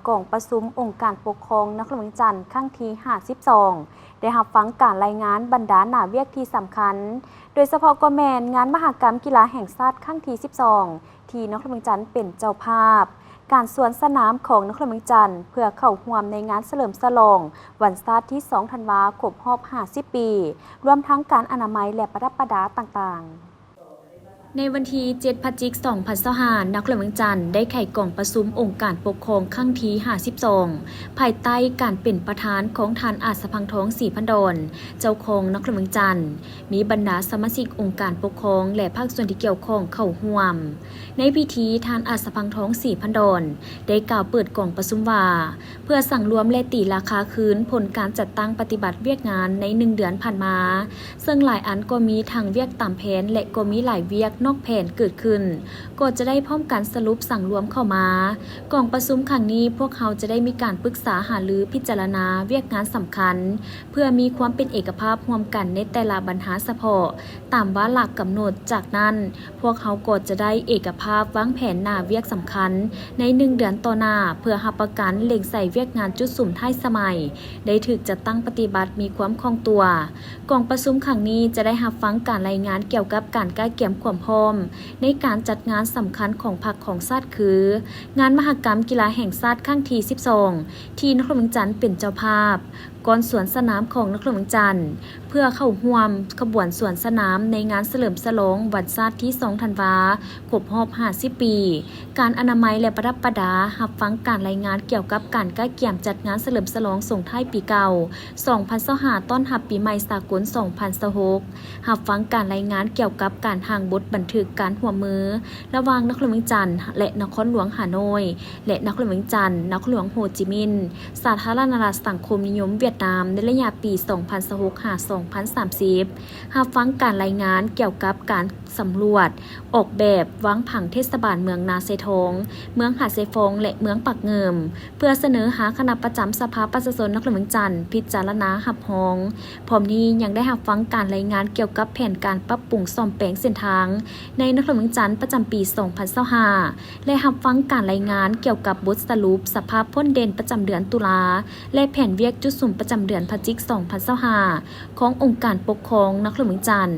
ກອງປະຊຸມອົງການປົກຄອງນະຄອນຫຼວງວຽງຈັນຄັ້ງທີຫ້າສິບສອງ ໄດ້ຮັບຟັງການລາຍງານບັນດາໜ້າວຽກທີ່ສຳຄັນ, ໂດຍສະເພາະກໍແມ່ນງານມະຫະກຳກິລາແຫ່ງຊາດຄັ້ງທີສິບສອງ ທີ່ນະຄອນຫຼວງວຽງຈັນເປັນເຈົ້າພາບ, ການສວນສະໜາມຂອງນະຄອນຫຼວງວຽງຈັນ ເພື່ອເຂົ້າຮ່ວມໃນງານສະເຫຼີມສະຫຼອງວັນຊາດທີສອງທັນວາ ຄົບຮອບຫ້າສິບປີ, ລວມທັງການອະນາໄມ ແລະ ປະດັບປະດາຕ່າງໆ. ໃນວັນທີເຈັດ ພະຈິກ ສອງພັນຊາວຫ້າ ນະຄອນຫຼວງວຽງຈັນໄດ້ໄຂກອງປະຊຸມອົງການປົກຄອງຄັ້ງທີຫ້າສິບສອງ ພາຍໃຕ້ການເປັນປະທານຂອງທ່ານ ອາດສະພັງທອງ ສີພັນດອນ ເຈົ້າຄອງນະຄອນຫຼວງວຽງຈັນ, ມີບັນດາສະມາຊິກອົງການປົກຄອງ ແລະ ພາກສ່ວນທີ່ກ່ຽວຂ້ອງເຂົ້າຮ່ວມ. ໃນພິທີ, ທ່ານ ອາດສະພັງທອງ ສີພັນດອນ ໄດ້ກ່າວເປີດກອງປະຊຸມວ່າ, ເພື່ອສັງລວມ ແລະ ຕີລາຄາຄືນຜົນການຈັດຕັ້ງປະຕິບັດວຽກງານໃນໜຶ່ງເດືອນຜ່ານມາ, ເຊິ່ງຫຼາຍອັນກໍມີທັງວຽກຕາມແຜນ ແລະ ກໍມີຫຼາຍວຽກນອກແຜນເກີດຂຶ້ນ, ກໍຈະໄດ້ພ້ອມກັນສະຫຼຸບສັງລວມເຂົ້າມາ. ກອງປະຊຸມຄັ້ງນີ້ ພວກເຮົາຈະໄດ້ມີການປຶກສາຫາລືພິຈາລະນາວຽກງານສຳຄັນ ເພື່ອມີຄວາມເປັນເອກະພາບຮ່ວມກັນໃນແຕ່ລະບັນຫາສະເພາະ ຕາມວາລະກຳນົດ. ຈາກນັ້ນ, ພວກເຮົາກໍຈະໄດ້ເອກະພາບວາງແຜນໜ້າວຽກສຳຄັນໃນໜຶ່ງເດືອນຕໍ່ໜ້າ ເພື່ອຮັບປະກັນເລັ່ງໃສ່ວຽກງານຈຸດສຸມທ້າຍສະໄໝໄດ້ຖືກຈັດຕັ້ງປະຕິບັດມີຄວາມຄ່ອງຕົວ. ກອງປະຊຸມຄັ້ງນີ້ຈະໄດ້ຮັບຟັງການລາຍງານກ່ຽວກັບການກະກຽມຄວາມພ້ອມໃນການຈັດງານສຳຄັນຂອງພັກຂອງຊາດ ຄື ງານມະຫະກຳກິລາແຫ່ງຊາດຄັ້ງທີສິບສອງ ທີ່ນະຄອນຫຼວງວຽງຈັນເປັນເຈົ້າພາບ, ກ່ອນສວນສະໜາມຂອງນະຄອນຫຼວງວຽງຈັນ ເພື່ອເຂົ້າຮ່ວມຂະບວນສວນສະໜາມໃນງານສະເຫຼີມສະຫຼອງວັນຊາດທີສອງທັນວາ ຄົບຮອບຫ້າສິບປີ, ການອະນາໄມ ແລະ ປະດັບປະດາ, ຮັບຟັງການລາຍງານກ່ຽວກັບການກະກຽມຈັດງານສະເຫຼີມສະຫຼອງສົ່ງທ້າຍປີເກົ່າ ສອງພັນຊາວຫ້າ ຕ້ອນຮັບປີໃໝ່ສາກົນສອງພັນຊາວຫົກ, ຮັບຟັງການລາຍງານກ່ຽວກັບການຮ່າງບົດບັນທຶກການຮ່ວມມືລະຫວ່າງນະຄອນຫຼວງວຽງຈັນ ແລະ ນະຄອນຫຼວງຮ່າໂນ້ຍ ແລະ ນະຄອນຫຼວງວຽງຈັນ, ນະຄອນຫຼວງໂຮຈິມິນ, ສາທາລະນະລັດສັງຄົມນິຍົມຫວຽດນາມ ໃນໄລຍະປີສອງພັນຊາວຫົກ ຫາ ສອງພັນສາມສິບ, ຮັບຟັງການລາຍງານກ່ຽວກັບການສຳຫຼວດ, ອອກແບບ, ວາງຜັງເທດສະບານເມືອງນາຊາຍທອງ, ເມືອງຫາດຊາຍຟອງ ແລະ ເມືອງປາກງື່ມ ເພື່ອສະເໜີຫາຄະນະປະຈຳສະພາປະຊາຊົນນະຄອນຫຼວງວຽງຈັນພິຈາລະນາຮັບຮອງ. ພ້ອມນີ້ຍັງໄດ້ຮັບຟັງການລາຍງານກ່ຽວກັບແຜນການປັບປຸງສ້ອມແປງເສັ້ນທາງໃນນະຄອນຫຼວງວຽງຈັນປະຈຳປີສອງພັນຊາວຫ້າ ແລະ ຮັບຟັງການລາຍງານກ່ຽວກັບບົດສະຫຼຸບສະພາບພົ້ນເດັ່ນປະຈຳເດືອນຕຸລາ ແລະ ແຜນວຽກຈຸດສຸມປະຈຳເດືອນພະຈິກສອງພັນຊາວຫ້າ ຂອງອົງການປົກຄອງນະຄອນຫຼວງວຽງຈັນ.